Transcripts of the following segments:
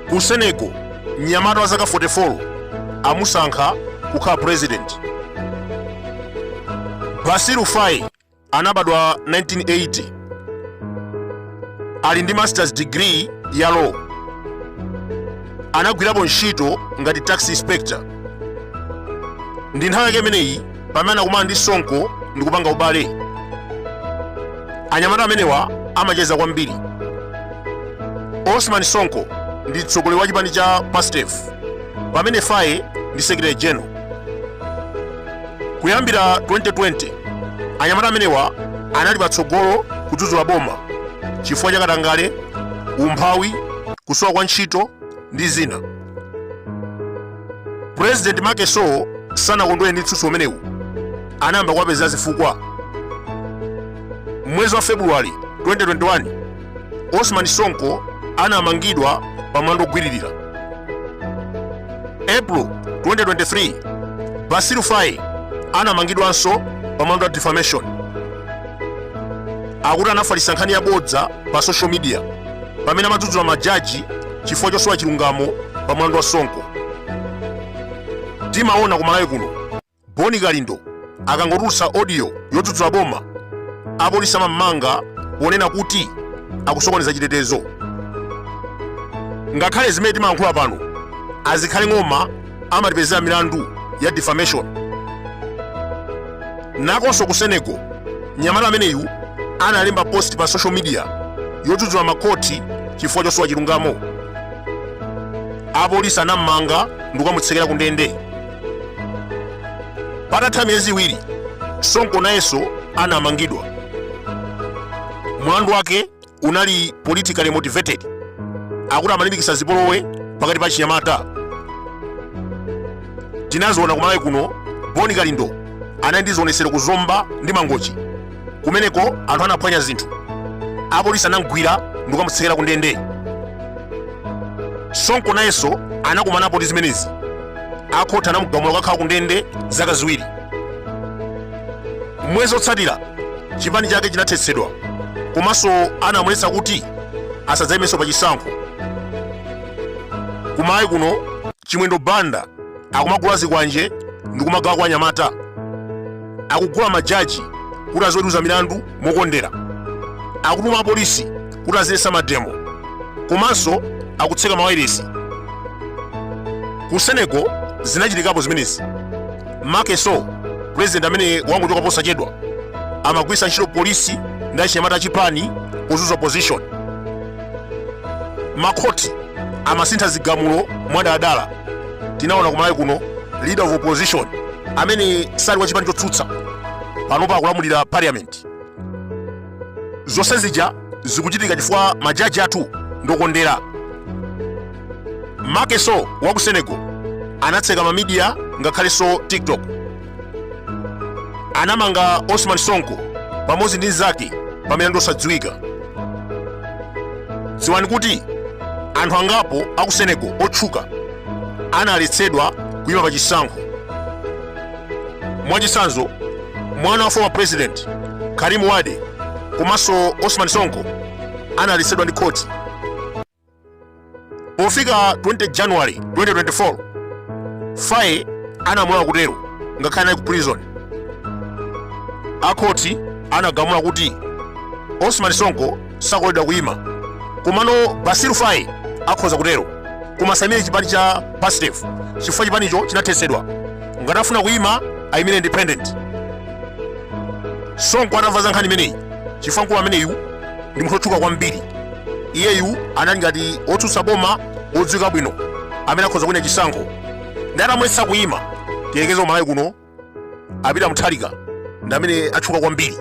Ku Senegal, mnyamata wa zaka 44 amusankha kukhala president. Bassirou Faye anabadwa 1980, ali ndi masters degree ya law, anagwirapo ntchito ngati tax inspector. Ndi nthawi yake imeneyi pamene anakumana ndi Sonko ndi kupanga ubale. Anyamata amenewa amacheza kwambiri. Ousmane Sonko ndi mtsogoleri wa chipani cha Pastef, pamene Faye ndi secretary general. Kuyambira 2020, anyamata amenewa anali patsogolo kudzudzula boma chifukwa cha katangale, umphawi, kusowa kwa ntchito ndi zina. President Macky Sall sanakondwere ndi mtsutso umenewu, anayamba kuwapezera zifukwa. Mwezi wa February 2021, Ousmane Sonko anamangidwa pa mlandu wogwiririra. April 2023, Bassirou Faye anamangidwanso pa mlandu wa defamation. Akuti anafalitsa nkhani yabodza pa social media pamene amadzudzula majaji chifukwa chosowa chilungamo pa mlandu wa Sonko. Timaona ku Malawi kuno, Boni Kalindo akangotulutsa audio yodzudzula boma, apolisi amammanga ponena kuti akusokoneza chitetezo. Ngakhale zimene timayankhula pano, a Zikhale Ng'oma amatipezera milandu ya defamation. Nakonso ku Senegal, mnyamata ameneyu analemba post pa social media yodzudzula makhoti chifukwa chosowa chilungamo. Apolisi anammanga ndi kukamutsekera ku ndende. Patatha miyezi 2, Sonko nayenso anamangidwa. Mlandu wake unali politically motivated, akuti amalimbikitsa zipolowe pakati pa chinyamata. Tinaziona kumalawi kuno, Boni Kalindo anali ndi zionesero ku Zomba ndi Mangochi. Kumeneko anthu anaphwanya zinthu, apolisi anamgwira ndi kukamutsekera ku ndende. Sonko nayenso anakumanapo ndi zimenezi, akhoti anamugamula kukakhala ku ndende zaka 2. Mwezi otsatira chipani chake chinathetsedwa, komanso anamuletsa kuti asadzayimenso pa chisankho. Kumalawi kuno, Chimwendo Banda akumagula zikwanje ndi kumagawa kwa anyamata, akugula majaji kuti aziweruza milandu mokondera, akutuma apolisi kuti aziletsa mademo, komanso akutseka mawayilesi. Ku Senegal zinachitikapo zimenezi. Macky Sall, president amene wangochoka posachedwa, amagwiritsa ntchito polisi ndi achinyamata achipani pozunza opposition. Makhoti amasintha zigamulo mwadaladala. Tinaona kumalawi kuno leader of opposition amene sali wa chipani chotsutsa panopa akulamulira parliament. Zonse zija zikuchitika chifukwa majaji athu ndokondera. Macky Sall wa ku Senegal anatseka mamidiya ngakhalenso TikTok. Anamanga Ousmane Sonko pamodzi ndi nzake pa milandu yosadziwika. Dziwani kuti anthu angapo aku Senegal otchuka analetsedwa kuyima pa chisankho. Mwachitsanzo, mwana wa former president Karim Wade komanso Ousmane Sonko analetsedwa ndi khoti. Pofika 20 January 2024, Faye anamulola kutero ngakhale anali ku prison. Akhoti anagamula kuti Ousmane Sonko sakuloledwa kuyima, komano Bassirou Faye akhoza kutero, koma asayimire chipani cha Pastef chifukwa chipanicho chinathetsedwa. Ngati afuna kuyima, ayimire independent. Sonko atamva za nkhani imeneyi, chifukwa mkulu ameneyu ndi munthu otchuka kwambiri, iyeyu anali ngati otsutsa boma odziwika bwino amene akhoza kuwina chisankho, ndi atamuletsa kuyima, tiyelekeze kumalawi kuno a Peter Mutharika ndi amene atchuka kwambiri,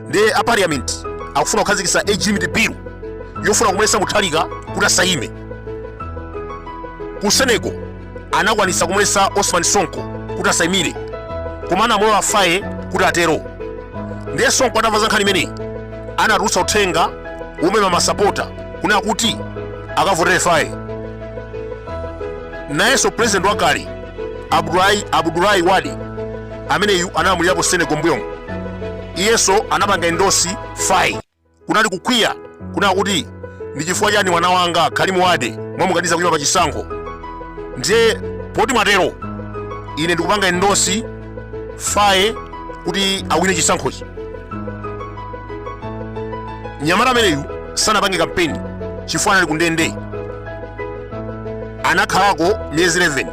ndi a parliament akufuna kukhazikitsa age limit bill yofuna kumuletsa Mutharika kuti asayime. Ku Senegal anakwanitsa kumuletsa Ousmane Sonko kuti asayimire, koma anamulola Faye kuti atero. Ndiye Sonko atamva za nkhani imeneyi anatulutsa uthenga womema masapota kunena kuti akavotere Faye. Nayenso president wakale Abdoulaye Wade, ameneyu analamulirapo Senegal mbuyomu, iyenso anapanga endorse Faye. Kunali kukwiya kunena kuti ndi chifukwa chani mwana wanga Karim Wade mwamukaniza kuyima pa chisankho, ndiye poti mwatero ine ndikupanga endorse Faye kuti awine chisankhochi. Mnyamata ameneyu sanapange kampeni chifukwa anali kundende. Anakhalako miyezi 11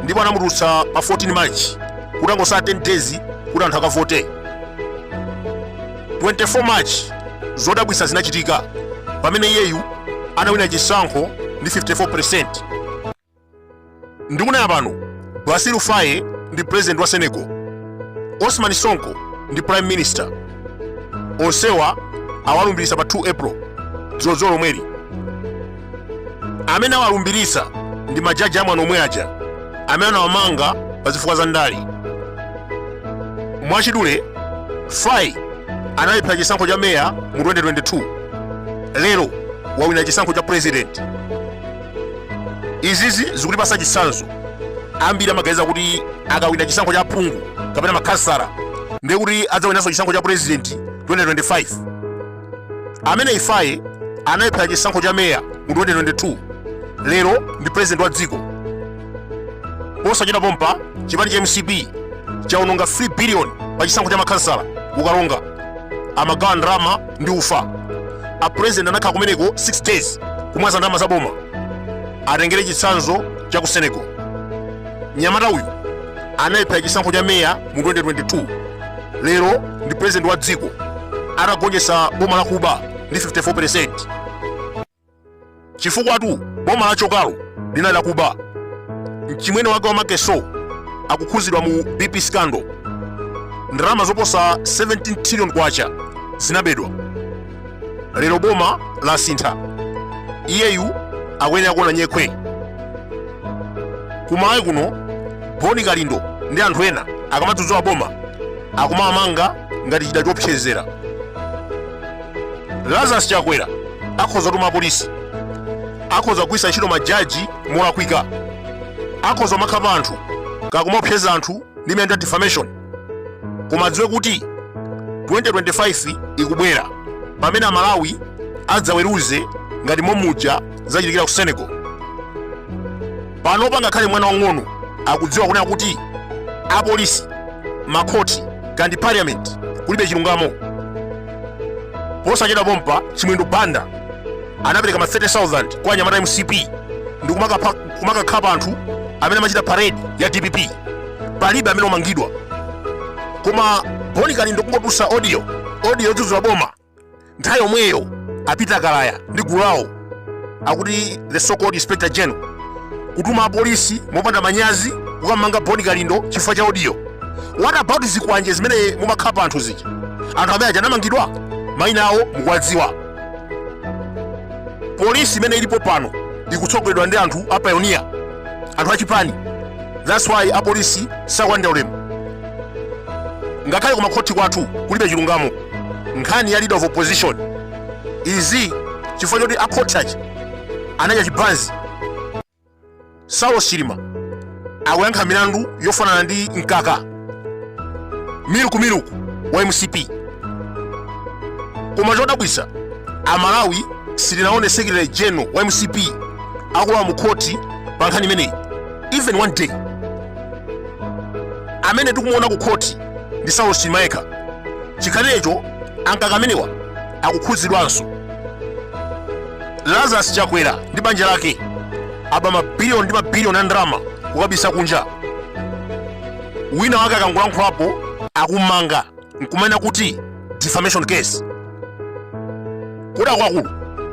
ndipo anamutulutsa pa 14 March, kutangosala 10 days kuti anthu akavote. 24 March zodabwitsa zinachitika pamene iyeyu anawina chisankho ndi 54%. Ndikunena pano, Bassirou Faye ndi president wa Senegal, Ousmane Sonko ndi prime minister. Onsewa awalumbiritsa pa 2 April, dzulodzulo lomweli. Amene awalumbiritsa ndi majaji amwano omwe aja amene anawamanga pa zifukwa za ndale. Mwachidule, Faye analephera chisankho cha meya mu 2022, lero wawina chisankho cha president. Izizi zikutipasa chitsanzo. Ambiri amaganiza kuti akawina chisankho cha aphungu kapena makhansala ndiye kuti adzawinanso chisankho cha president 2025. Amene Faye analephera chisankho cha meya mu 2022, lero ndi president wa dziko. Posachedwa pompa chipani cha MCP chaononga 3 billion pa chisankho cha makhansala ku Karonga. Amagawa ndalama ndi ufa. A president anakhala kumeneko 6 days kumwaza ndalama za boma. Atengere chitsanzo cha ku Senegal. Mnyamata uyu analephera chisankho cha meya mu 2022, lero ndi president wa dziko atagonjetsa boma la kuba ndi 54%. Chifukwatu boma la chokalo linali lakuba. Mchimwene wake wa Macky Sall akukhuzidwa mu BP scandal. Ndalama zoposa 17 trillion kwacha zinabedwa. Lero boma lasintha, iyeyu akuyenera kuona nyekhwe. Kumalawi kuno Boni Kalindo ndi anthu ena akamadzudzula boma akumawamanga ngati chida chopsezera. Lazarus Chakwera akhoza kutuma apolisi, akhoza kugwiritsa ntchito majaji molakwika, akhoza kumakhapa anthu kakumaopseza anthu ndi milandu ya defamation, koma adziwe kuti 2025 ikubwera pamene Amalawi adzaweruze ngati momuja zachitikira ku Senegal. Panopa ngakhale mwana wang'ono akudziwa kunena kuti apolisi, makhoti kandi parliament kulibe chilungamo. Posachedwa pompa Chimwendo Banda anapereka ma 30,000 kwa anyamata MCP ndi kumakakhapa anthu amene amachita parade ya DPP. Palibe amene wamangidwa. Koma Boni Kalindo kungotulutsa audio yodzudzula boma, nthawi yomweyo a Peter Kalaya ndi gulu lawo, akuti the so called inspector general, kutuma apolisi mopanda manyazi kukamanga Boni Kalindo chifukwa cha audio. What about zikwanje zimene mumakhapa anthu zija? Anthu amene aja anamangidwa, mayina awo mukuwadziwa. Polisi imene ilipo pano ikutsogoleredwa ndi anthu a pioneer, anthu achipani. That's why apolisi sakulandira ulemu. Ngakhale kumakhoti kwathu kulibe chilungamo. Nkhani ya leader of opposition izi chifukwa choti akhoti aja anadya chibanzi. Saulos Chilima akuyankha milandu yofanana ndi Mkaka Miluku wa MCP. Koma chodabwitsa, Amalawi sitinaone secretary general wa MCP akulowa mu khoti pa nkhani imeneyi even one day. Amene tikumuona ku khoti ndi Saulos Chilima yekha. Chikhalirecho ankaka amenewa akukhudzidwanso. Lazarus Chakwera ndi banja lake aba mabiliyoni ndi mabiliyoni a ndalama kukabisa kunja. Wina wake akangolankhulapo akumanga nkumanena kuti defamation case. Kodi akuluakulu,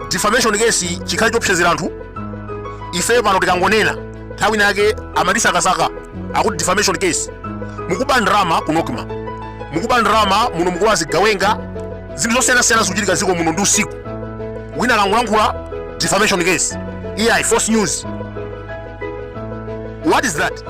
defamation case chikhale chopsezera anthu? Ifeyo pano tikangonena nthawi inake amatisakasaka akuti defamation case. Mukuba ndalama ku NOCMA, mukuba ndalama muno, mukuba zigawenga, zinthu zosiyanasiyana zikuchitika dziko muno ndi usiku. Wina akangolankhula, defamation case, iyayi, false news. What is that?